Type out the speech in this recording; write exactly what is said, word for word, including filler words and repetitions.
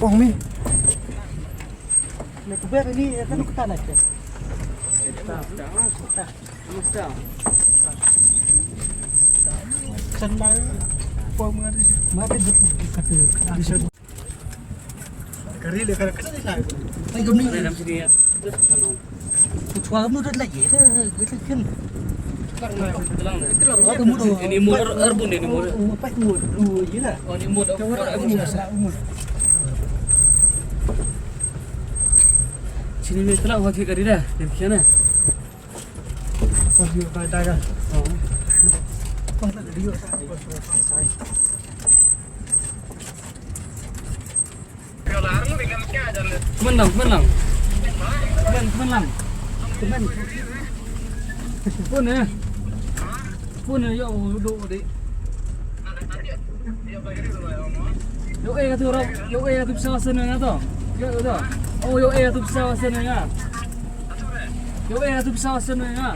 Ong mi. Ni kuber ni kan kita nak. Kan mai. Pom ngari. Mari kata. Kari le kar kata ni sai. Ai gam ni. Dalam sini ya. Ku chwa gam nu dat la ye da, gam kan. Ini mur er bun ini mur. Oh, pa mur. Oh, ye la. Oh, ini mur. Ka war mur sa mur. Sini me tla wa ki kari da. Dem kiana. Ko dio ka da ga. Oh. Ko da dio sa. Ko sa. Kmen lang, kmen lang. Kmen, kmen lang. Kmen. Phone eh. Phone eh, yo, do di. Yo eh, katu ro, yo eh, katu pisa wasen nga to. Yo, yo to. Oh, yo eh, katu pisa wasen nga. Yo eh, katu pisa wasen nga.